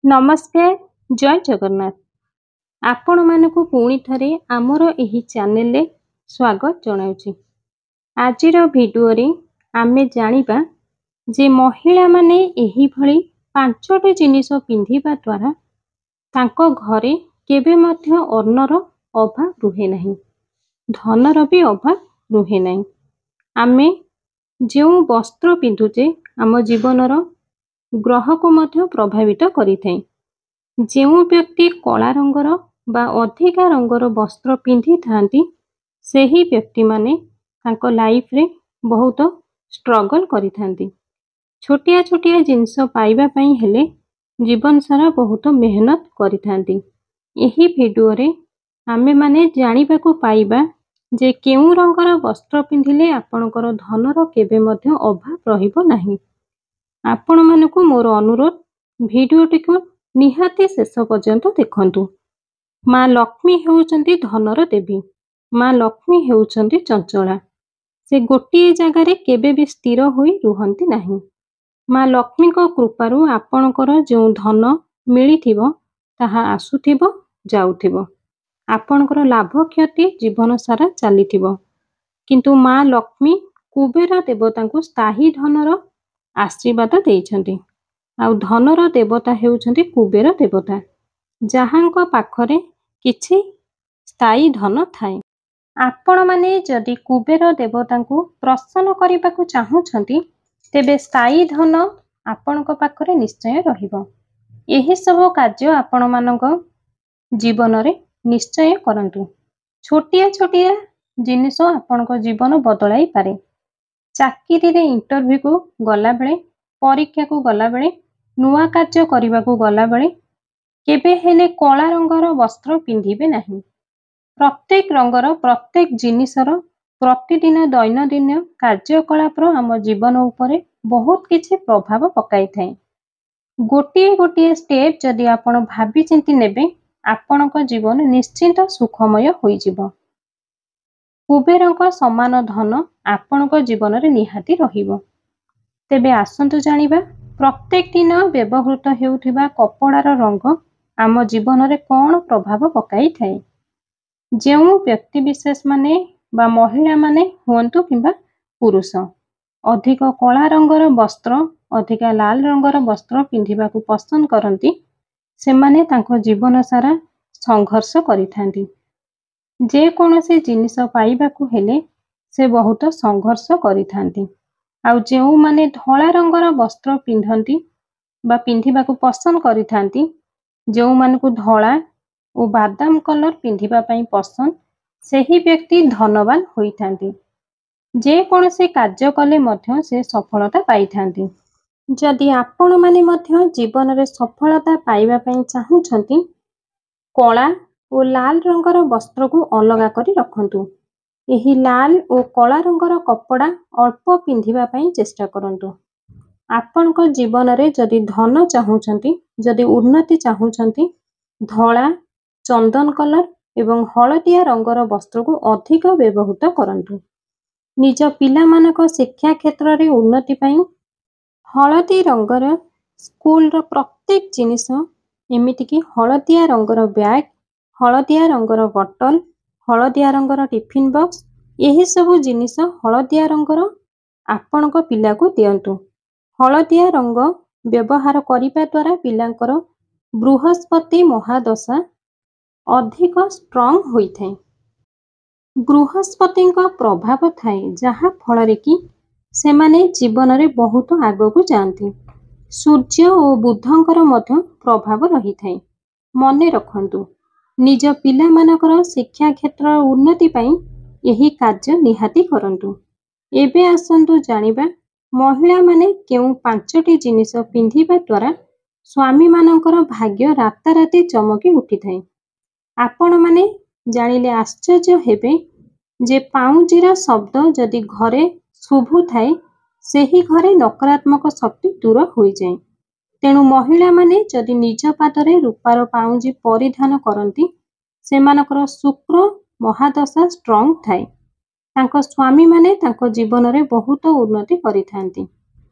ନମସ୍କାର, ଜୟ ଜଗନ୍ନାଥ। ଆପଣମାନଙ୍କୁ ପୁଣି ଥରେ ଆମର ଏହି ଚ୍ୟାନେଲରେ ସ୍ୱାଗତ ଜଣାଉଛି। ଆଜିର ଭିଡ଼ିଓରେ ଆମେ ଜାଣିବା ଯେ ମହିଳାମାନେ ଏହିଭଳି 5ଟି ଜିନିଷ ପିନ୍ଧିବା ଦ୍ୱାରା ତାଙ୍କ ଘରେ କେବେ ମଧ୍ୟ ଅନ୍ନର ଅଭାବ ରୁହେ ନାହିଁ, ଧନର ବି ଅଭାବ ରୁହେ ନାହିଁ। ଆମେ ଯେଉଁ ବସ୍ତ୍ର ପିନ୍ଧୁଛେ ଆମ ଜୀବନର ଗ୍ରହକୁ ମଧ୍ୟ ପ୍ରଭାବିତ କରିଥାଏ। ଯେଉଁ ବ୍ୟକ୍ତି କଳା ରଙ୍ଗର ବା ଅଧିକା ରଙ୍ଗର ବସ୍ତ୍ର ପିନ୍ଧିଥାନ୍ତି, ସେହି ବ୍ୟକ୍ତିମାନେ ତାଙ୍କ ଲାଇଫରେ ବହୁତ ଷ୍ଟ୍ରଗଲ୍ କରିଥାନ୍ତି। ଛୋଟିଆ ଛୋଟିଆ ଜିନିଷ ପାଇବା ପାଇଁ ହେଲେ ଜୀବନ ସାରା ବହୁତ ମେହନତ କରିଥାନ୍ତି। ଏହି ଭିଡ଼ିଓରେ ଆମେମାନେ ଜାଣିବାକୁ ପାଇବା ଯେ କେଉଁ ରଙ୍ଗର ବସ୍ତ୍ର ପିନ୍ଧିଲେ ଆପଣଙ୍କର ଧନର କେବେ ମଧ୍ୟ ଅଭାବ ରହିବ ନାହିଁ। ଆପଣମାନଙ୍କୁ ମୋର ଅନୁରୋଧ, ଭିଡ଼ିଓଟିକୁ ନିହାତି ଶେଷ ପର୍ଯ୍ୟନ୍ତ ଦେଖନ୍ତୁ। ମା ଲକ୍ଷ୍ମୀ ହେଉଛନ୍ତି ଧନର ଦେବୀ। ମା ଲକ୍ଷ୍ମୀ ହେଉଛନ୍ତି ଚଞ୍ଚଳା। ସେ ଗୋଟିଏ ଜାଗାରେ କେବେ ବି ସ୍ଥିର ହୋଇ ରୁହନ୍ତି ନାହିଁ। ମା ଲକ୍ଷ୍ମୀଙ୍କ କୃପାରୁ ଆପଣଙ୍କର ଯେଉଁ ଧନ ମିଳିଥିବ ତାହା ଆସୁଥିବ ଯାଉଥିବ, ଆପଣଙ୍କର ଲାଭ କ୍ଷତି ଜୀବନ ସାରା ଚାଲିଥିବ। କିନ୍ତୁ ମା ଲକ୍ଷ୍ମୀ କୁବେର ଦେବତାଙ୍କୁ ସ୍ଥାୟୀ ଧନର ଆଶୀର୍ବାଦ ଦେଇଛନ୍ତି, ଆଉ ଧନର ଦେବତା ହେଉଛନ୍ତି କୁବେର ଦେବତା, ଯାହାଙ୍କ ପାଖରେ କିଛି ସ୍ଥାୟୀ ଧନ ଥାଏ। ଆପଣମାନେ ଯଦି କୁବେର ଦେବତାଙ୍କୁ ପ୍ରସନ୍ନ କରିବାକୁ ଚାହୁଁଛନ୍ତି, ତେବେ ସ୍ଥାୟୀ ଧନ ଆପଣଙ୍କ ପାଖରେ ନିଶ୍ଚୟ ରହିବ। ଏହିସବୁ କାର୍ଯ୍ୟ ଆପଣମାନଙ୍କ ଜୀବନରେ ନିଶ୍ଚୟ କରନ୍ତୁ। ଛୋଟିଆ ଛୋଟିଆ ଜିନିଷ ଆପଣଙ୍କ ଜୀବନ ବଦଳାଇ ପାରେ। ଚାକିରିରେ ଇଣ୍ଟରଭ୍ୟୁକୁ ଗଲାବେଳେ, ପରୀକ୍ଷାକୁ ଗଲାବେଳେ, ନୂଆ କାର୍ଯ୍ୟ କରିବାକୁ ଗଲାବେଳେ କେବେ ହେଲେ କଳା ରଙ୍ଗର ବସ୍ତ୍ର ପିନ୍ଧିବେ ନାହିଁ। ପ୍ରତ୍ୟେକ ରଙ୍ଗର, ପ୍ରତ୍ୟେକ ଜିନିଷର ପ୍ରତିଦିନ ଦୈନନ୍ଦିନ କାର୍ଯ୍ୟକଳାପର ଆମ ଜୀବନ ଉପରେ ବହୁତ କିଛି ପ୍ରଭାବ ପକାଇଥାଏ। ଗୋଟିଏ ଗୋଟିଏ ଷ୍ଟେପ୍ ଯଦି ଆପଣ ଭାବିଚିନ୍ତି ନେବେ, ଆପଣଙ୍କ ଜୀବନ ନିଶ୍ଚିନ୍ତ ସୁଖମୟ ହୋଇଯିବ। କୁବେରଙ୍କ ସମାନ ଧନ ଆପଣଙ୍କ ଜୀବନରେ ନିହାତି ରହିବ। ତେବେ ଆସନ୍ତୁ ଜାଣିବା ପ୍ରତ୍ୟେକ ଦିନ ବ୍ୟବହୃତ ହେଉଥିବା କପଡ଼ାର ରଙ୍ଗ ଆମ ଜୀବନରେ କ'ଣ ପ୍ରଭାବ ପକାଇଥାଏ। ଯେଉଁ ବ୍ୟକ୍ତିବିଶେଷମାନେ ବା ମହିଳାମାନେ ହୁଅନ୍ତୁ କିମ୍ବା ପୁରୁଷ, ଅଧିକ କଳା ରଙ୍ଗର ବସ୍ତ୍ର, ଅଧିକା ଲାଲ ରଙ୍ଗର ବସ୍ତ୍ର ପିନ୍ଧିବାକୁ ପସନ୍ଦ କରନ୍ତି, ସେମାନେ ତାଙ୍କ ଜୀବନ ସାରା ସଂଘର୍ଷ କରିଥାନ୍ତି। ଯେକୌଣସି ଜିନିଷ ପାଇବାକୁ ହେଲେ ସେ ବହୁତ ସଂଘର୍ଷ କରିଥାନ୍ତି। ଆଉ ଯେଉଁମାନେ ଧଳା ରଙ୍ଗର ବସ୍ତ୍ର ପିନ୍ଧନ୍ତି ବା ପିନ୍ଧିବାକୁ ପସନ୍ଦ କରିଥାନ୍ତି, ଯେଉଁମାନଙ୍କୁ ଧଳା ଓ ବାଦାମ କଲର ପିନ୍ଧିବା ପାଇଁ ପସନ୍ଦ, ସେହି ବ୍ୟକ୍ତି ଧନବାନ ହୋଇଥାନ୍ତି। ଯେକୌଣସି କାର୍ଯ୍ୟ କଲେ ମଧ୍ୟ ସେ ସଫଳତା ପାଇଥାନ୍ତି। ଯଦି ଆପଣମାନେ ମଧ୍ୟ ଜୀବନରେ ସଫଳତା ପାଇବା ପାଇଁ ଚାହୁଁଛନ୍ତି, କଳା ଓ ଲାଲ ରଙ୍ଗର ବସ୍ତ୍ରକୁ ଅଲଗା କରି ରଖନ୍ତୁ। ଏହି ଲାଲ ଓ କଳା ରଙ୍ଗର କପଡ଼ା ଅଳ୍ପ ପିନ୍ଧିବା ପାଇଁ ଚେଷ୍ଟା କରନ୍ତୁ। ଆପଣଙ୍କ ଜୀବନରେ ଯଦି ଧନ ଚାହୁଁଛନ୍ତି, ଯଦି ଉନ୍ନତି ଚାହୁଁଛନ୍ତି, ଧଳା, ଚନ୍ଦନ କଲର ଏବଂ ହଳଦିଆ ରଙ୍ଗର ବସ୍ତ୍ରକୁ ଅଧିକ ବ୍ୟବହୃତ କରନ୍ତୁ। ନିଜ ପିଲାମାନଙ୍କ ଶିକ୍ଷା କ୍ଷେତ୍ରରେ ଉନ୍ନତି ପାଇଁ ହଳଦୀ ରଙ୍ଗର ସ୍କୁଲର ପ୍ରତ୍ୟେକ ଜିନିଷ, ଏମିତିକି ହଳଦିଆ ରଙ୍ଗର ବ୍ୟାଗ୍, ହଳଦିଆ ରଙ୍ଗର ବଟଲ, ହଳଦିଆ ରଙ୍ଗର ଟିଫିନ୍ ବକ୍ସ, ଏହିସବୁ ଜିନିଷ ହଳଦିଆ ରଙ୍ଗର ଆପଣଙ୍କ ପିଲାକୁ ଦିଅନ୍ତୁ। ହଳଦିଆ ରଙ୍ଗ ବ୍ୟବହାର କରିବା ଦ୍ୱାରା ପିଲାଙ୍କର ବୃହସ୍ପତି ମହାଦଶା ଅଧିକ ଷ୍ଟ୍ରଙ୍ଗ ହୋଇଥାଏ। ବୃହସ୍ପତିଙ୍କ ପ୍ରଭାବ ଥାଏ, ଯାହା ଫଳରେ କି ସେମାନେ ଜୀବନରେ ବହୁତ ଆଗକୁ ଯାଆନ୍ତି। ସୂର୍ଯ୍ୟ ଓ ବୁଧଙ୍କର ମଧ୍ୟ ପ୍ରଭାବ ରହିଥାଏ। ମନେ ରଖନ୍ତୁ, ନିଜ ପିଲାମାନଙ୍କର ଶିକ୍ଷା କ୍ଷେତ୍ରର ଉନ୍ନତି ପାଇଁ ଏହି କାର୍ଯ୍ୟ ନିହାତି କରନ୍ତୁ। ଏବେ ଆସନ୍ତୁ ଜାଣିବା ମହିଳାମାନେ କେଉଁ 5ଟି ଜିନିଷ ପିନ୍ଧିବା ଦ୍ୱାରା ସ୍ୱାମୀମାନଙ୍କର ଭାଗ୍ୟ ରାତାରାତି ଚମକି ଉଠିଥାଏ। ଆପଣମାନେ ଜାଣିଲେ ଆଶ୍ଚର୍ଯ୍ୟ ହେବେ ଯେ ପାଉଁଜିର ଶବ୍ଦ ଯଦି ଘରେ ଶୁଭୁଥାଏ, ସେହି ଘରେ ନକାରାତ୍ମକ ଶକ୍ତି ଦୂର ହୋଇଯାଏ। ତେଣୁ ମହିଳାମାନେ ଯଦି ନିଜ ପାଦରେ ରୂପାର ପାଉଁଜି ପରିଧାନ କରନ୍ତି, ସେମାନଙ୍କର ଶୁକ୍ର ମହାଦଶା ଷ୍ଟ୍ରଙ୍ଗ ଥାଏ। ତାଙ୍କ ସ୍ୱାମୀମାନେ ତାଙ୍କ ଜୀବନରେ ବହୁତ ଉନ୍ନତି କରିଥାନ୍ତି।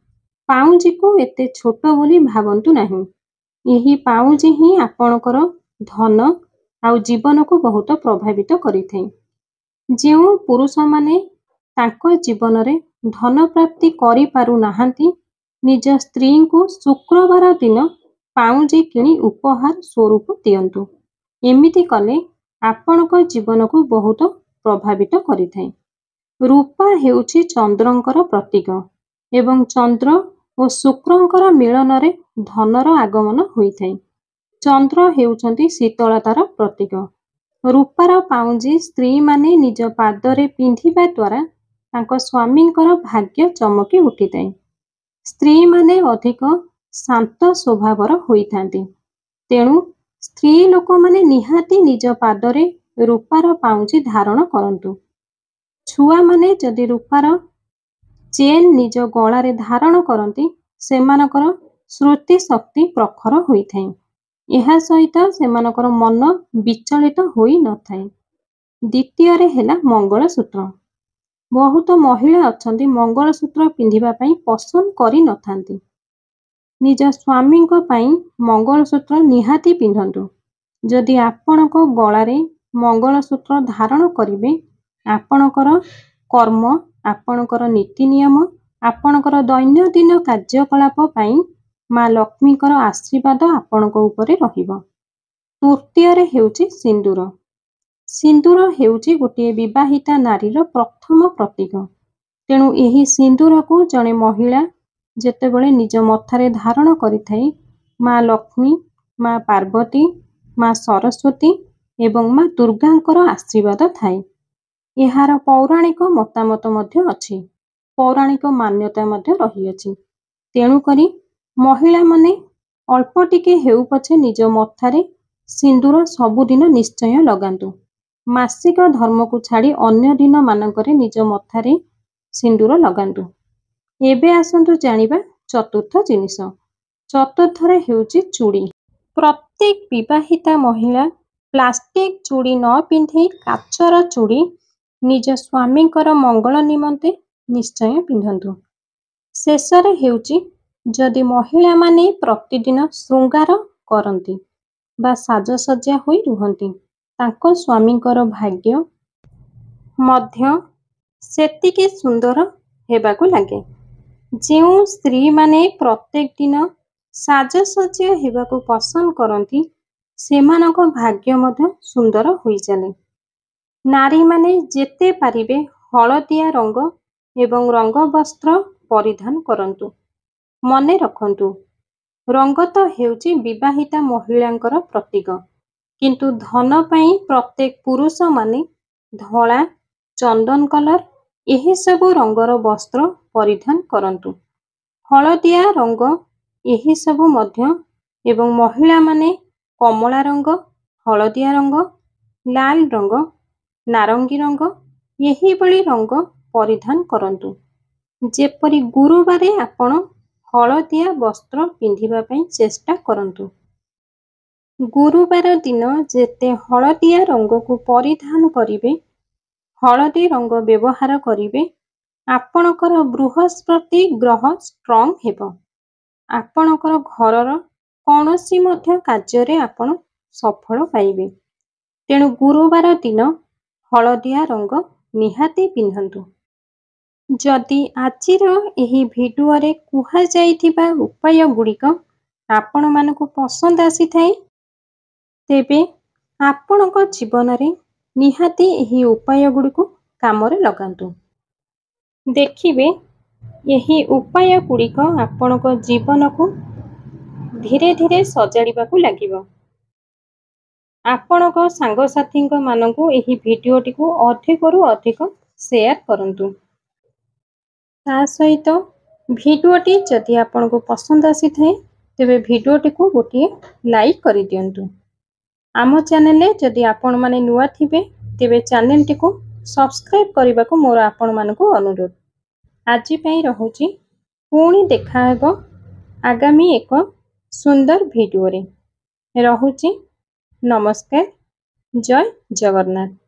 ପାଉଁଜିକୁ ଏତେ ଛୋଟ ବୋଲି ଭାବନ୍ତୁ ନାହିଁ। ଏହି ପାଉଁଜି ହିଁ ଆପଣଙ୍କର ଧନ ଆଉ ଜୀବନକୁ ବହୁତ ପ୍ରଭାବିତ କରିଥାଏ। ଯେଉଁ ପୁରୁଷମାନେ ତାଙ୍କ ଜୀବନରେ ଧନ ପ୍ରାପ୍ତି କରିପାରୁନାହାନ୍ତି, ନିଜ ସ୍ତ୍ରୀଙ୍କୁ ଶୁକ୍ରବାର ଦିନ ପାଉଁଜି କିଣି ଉପହାର ସ୍ୱରୂପ ଦିଅନ୍ତୁ। ଏମିତି କଲେ ଆପଣଙ୍କ ଜୀବନକୁ ବହୁତ ପ୍ରଭାବିତ କରିଥାଏ। ରୂପା ହେଉଛି ଚନ୍ଦ୍ରଙ୍କର ପ୍ରତୀକ ଏବଂ ଚନ୍ଦ୍ର ଓ ଶୁକ୍ରଙ୍କର ମିଳନରେ ଧନର ଆଗମନ ହୋଇଥାଏ। ଚନ୍ଦ୍ର ହେଉଛନ୍ତି ଶୀତଳତାର ପ୍ରତୀକ। ରୂପାର ପାଉଁଜି ସ୍ତ୍ରୀମାନେ ନିଜ ପାଦରେ ପିନ୍ଧିବା ଦ୍ୱାରା ତାଙ୍କ ସ୍ୱାମୀଙ୍କର ଭାଗ୍ୟ ଚମକି ଉଠିଥାଏ। ସ୍ତ୍ରୀମାନେ ଅଧିକ ଶାନ୍ତ ସ୍ୱଭାବର ହୋଇଥାନ୍ତି, ତେଣୁ ସ୍ତ୍ରୀ ଲୋକମାନେ ନିହାତି ନିଜ ପାଦରେ ରୂପାର ପାଉଁଜି ଧାରଣ କରନ୍ତୁ। ଛୁଆମାନେ ଯଦି ରୂପାର ଚେନ୍ ନିଜ ଗଳାରେ ଧାରଣ କରନ୍ତି, ସେମାନଙ୍କର ସ୍ମୃତି ଶକ୍ତି ପ୍ରଖର ହୋଇଥାଏ। ଏହା ସହିତ ସେମାନଙ୍କର ମନ ବିଚଳିତ ହୋଇନଥାଏ। ଦ୍ୱିତୀୟରେ ହେଲା ମଙ୍ଗଳସୂତ୍ର। ବହୁତ ମହିଳା ଅଛନ୍ତି ମଙ୍ଗଳସୂତ୍ର ପିନ୍ଧିବା ପାଇଁ ପସନ୍ଦ କରିନଥାନ୍ତି। ନିଜ ସ୍ୱାମୀଙ୍କ ପାଇଁ ମଙ୍ଗଳସୂତ୍ର ନିହାତି ପିନ୍ଧନ୍ତୁ। ଯଦି ଆପଣଙ୍କ ଗଳାରେ ମଙ୍ଗଳସୂତ୍ର ଧାରଣ କରିବେ, ଆପଣଙ୍କର କର୍ମ, ଆପଣଙ୍କର ନୀତି ନିୟମ, ଆପଣଙ୍କର ଦୈନନ୍ଦିନ କାର୍ଯ୍ୟକଳାପ ପାଇଁ ମା ଲକ୍ଷ୍ମୀଙ୍କର ଆଶୀର୍ବାଦ ଆପଣଙ୍କ ଉପରେ ରହିବ। ତୃତୀୟରେ ହେଉଛି ସିନ୍ଦୁର। ସିନ୍ଦୁର ହେଉଛି ଗୋଟିଏ ବିବାହିତା ନାରୀର ପ୍ରଥମ ପ୍ରତୀକ। ତେଣୁ ଏହି ସିନ୍ଦୁରକୁ ଜଣେ ମହିଳା ଯେତେବେଳେ ନିଜ ମଥାରେ ଧାରଣ କରିଥାଏ, ମା ଲକ୍ଷ୍ମୀ, ମା ପାର୍ବତୀ, ମା ସରସ୍ୱତୀ ଏବଂ ମା ଦୁର୍ଗାଙ୍କର ଆଶୀର୍ବାଦ ଥାଏ। ଏହାର ପୌରାଣିକ ମତାମତ ମଧ୍ୟ ଅଛି, ପୌରାଣିକ ମାନ୍ୟତା ମଧ୍ୟ ରହିଅଛି। ତେଣୁକରି ମହିଳାମାନେ ଅଳ୍ପ ଟିକେ ହେଉ ପଛେ ନିଜ ମଥାରେ ସିନ୍ଦୁର ସବୁଦିନ ନିଶ୍ଚୟ ଲଗାନ୍ତୁ। ମାସିକ ଧର୍ମକୁ ଛାଡ଼ି ଅନ୍ୟ ଦିନ ମାନଙ୍କରେ ନିଜ ମଥାରେ ସିନ୍ଦୁର ଲଗାନ୍ତୁ। ଏବେ ଆସନ୍ତୁ ଜାଣିବା ଚତୁର୍ଥ ଜିନିଷ। ଚତୁର୍ଥରେ ହେଉଛି ଚୁଡ଼ି। ପ୍ରତ୍ୟେକ ବିବାହିତା ମହିଳା ପ୍ଲାଷ୍ଟିକ ଚୁଡ଼ି ନ ପିନ୍ଧି କାଚର ଚୁଡ଼ି ନିଜ ସ୍ୱାମୀଙ୍କର ମଙ୍ଗଳ ନିମନ୍ତେ ନିଶ୍ଚୟ ପିନ୍ଧନ୍ତୁ। ଶେଷରେ ହେଉଛି, ଯଦି ମହିଳାମାନେ ପ୍ରତିଦିନ ଶୃଙ୍ଗାର କରନ୍ତି ବା ସାଜସଜ୍ଜା ହୋଇ ରୁହନ୍ତି, ତାଙ୍କ ସ୍ୱାମୀଙ୍କର ଭାଗ୍ୟ ମଧ୍ୟ ସେତିକି ସୁନ୍ଦର ହେବାକୁ ଲାଗେ। ଯେଉଁ ସ୍ତ୍ରୀମାନେ ପ୍ରତ୍ୟେକ ଦିନ ସାଜସଜ୍ଜା ହେବାକୁ ପସନ୍ଦ କରନ୍ତି, ସେମାନଙ୍କ ଭାଗ୍ୟ ମଧ୍ୟ ସୁନ୍ଦର ହୋଇଚାଲେ। ନାରୀମାନେ ଯେତେ ପାରିବେ ହଳଦିଆ ରଙ୍ଗ ଏବଂ ରଙ୍ଗ ବସ୍ତ୍ର ପରିଧାନ କରନ୍ତୁ। ମନେ ରଖନ୍ତୁ, ରଙ୍ଗ ତ ହେଉଛି ବିବାହିତା ମହିଳାଙ୍କର ପ୍ରତୀକ, କିନ୍ତୁ ଧନ ପାଇଁ ପ୍ରତ୍ୟେକ ପୁରୁଷମାନେ ଧଳା, ଚନ୍ଦନ କଲର ଏହିସବୁ ରଙ୍ଗର ବସ୍ତ୍ର ପରିଧାନ କରନ୍ତୁ। ହଳଦିଆ ରଙ୍ଗ ଏହିସବୁ ମଧ୍ୟ ଏବଂ ମହିଳାମାନେ କମଳା ରଙ୍ଗ, ହଳଦିଆ ରଙ୍ଗ, ଲାଲ ରଙ୍ଗ, ନାରଙ୍ଗୀ ରଙ୍ଗ ଏହିଭଳି ରଙ୍ଗ ପରିଧାନ କରନ୍ତୁ। ଯେପରି ଗୁରୁବାରେ ଆପଣ ହଳଦିଆ ବସ୍ତ୍ର ପିନ୍ଧିବା ପାଇଁ ଚେଷ୍ଟା କରନ୍ତୁ। ଗୁରୁବାର ଦିନ ଯେତେ ହଳଦିଆ ରଙ୍ଗକୁ ପରିଧାନ କରିବେ, ହଳଦୀ ରଙ୍ଗ ବ୍ୟବହାର କରିବେ, ଆପଣଙ୍କର ବୃହସ୍ପତି ଗ୍ରହ ଷ୍ଟ୍ରଙ୍ଗ ହେବ। ଆପଣଙ୍କର ଘରର କୌଣସି ମଧ୍ୟ କାର୍ଯ୍ୟରେ ଆପଣ ସଫଳ ପାଇବେ। ତେଣୁ ଗୁରୁବାର ଦିନ ହଳଦିଆ ରଙ୍ଗ ନିହାତି ପିନ୍ଧନ୍ତୁ। ଯଦି ଆଜିର ଏହି ଭିଡିଓରେ କୁହାଯାଇଥିବା ଉପାୟ ଗୁଡ଼ିକ ଆପଣମାନଙ୍କୁ ପସନ୍ଦ ଆସିଥାଏ, ତେବେ ଆପଣଙ୍କ ଜୀବନରେ ନିହାତି ଏହି ଉପାୟ ଗୁଡ଼ିକୁ କାମରେ ଲଗାନ୍ତୁ। ଦେଖିବେ ଏହି ଉପାୟ ଗୁଡ଼ିକ ଆପଣଙ୍କ ଜୀବନକୁ ଧୀରେ ଧୀରେ ସଜାଡ଼ିବାକୁ ଲାଗିବ। ଆପଣଙ୍କ ସାଙ୍ଗସାଥୀଙ୍କ ମାନଙ୍କୁ ଏହି ଭିଡ଼ିଓଟିକୁ ଅଧିକରୁ ଅଧିକ ସେୟାର କରନ୍ତୁ। ତା ସହିତ ଭିଡ଼ିଓଟି ଯଦି ଆପଣଙ୍କୁ ପସନ୍ଦ ଆସିଥାଏ, ତେବେ ଭିଡ଼ିଓଟିକୁ ଗୋଟିଏ ଲାଇକ୍ କରିଦିଅନ୍ତୁ। ଆମ ଚ୍ୟାନେଲରେ ଯଦି ଆପଣମାନେ ନୂଆ ଥିବେ, ତେବେ ଚ୍ୟାନେଲଟିକୁ ସବସ୍କ୍ରାଇବ୍ କରିବାକୁ ମୋର ଆପଣମାନଙ୍କୁ ଅନୁରୋଧ। ଆଜି ପାଇଁ ରହୁଛି, ପୁଣି ଦେଖାହେବ ଆଗାମୀ ଏକ ସୁନ୍ଦର ଭିଡ଼ିଓରେ। ରହୁଛି, ନମସ୍କାର, ଜୟ ଜଗନ୍ନାଥ।